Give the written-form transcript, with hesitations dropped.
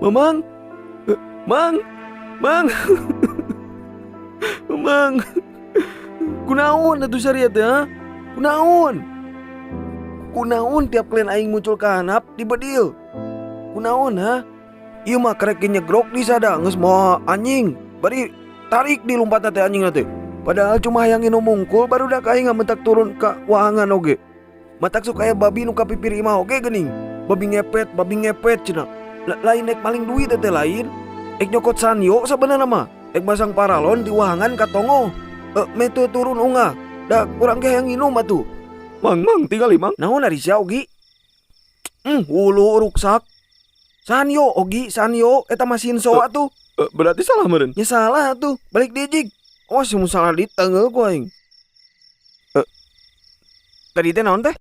Mamang. Mang. Mang. Mang. Kunaon atuh saria teh, ha? Kunaon? Kunaon tiap klien aing muncul ka handap dibedil? Kunaon, ha? Ieu mah karek nyegrok di sada geus mawa anjing. Bari tarik di lompatna teh anjing teh. Padahal cuma hayang nginum mungkul, barudak aing mentak turun ka wahangan oge. Matak sok aya babi nu ka pipir imah oge geuning. Babi ngepet, babi ngepet cenah. Lain nek maling duit teh lain. Ek nyokot sanyo sabenerna mah. Ek masang paralon di wahangan ka tongo. Meh teu turun ungah. Da urang ge hayang nginum atuh. Mang, mang, tingali, Mang. Naon ari sia, Ogi? Hulu ruksak. Sanyo, Ogi, sanyo eta mah Shinso atuh. Berarti salah meureun. Nya salah atuh. Balik deui jig. Oh, si salah ditengeul ku aing. Tadi teh naon teh?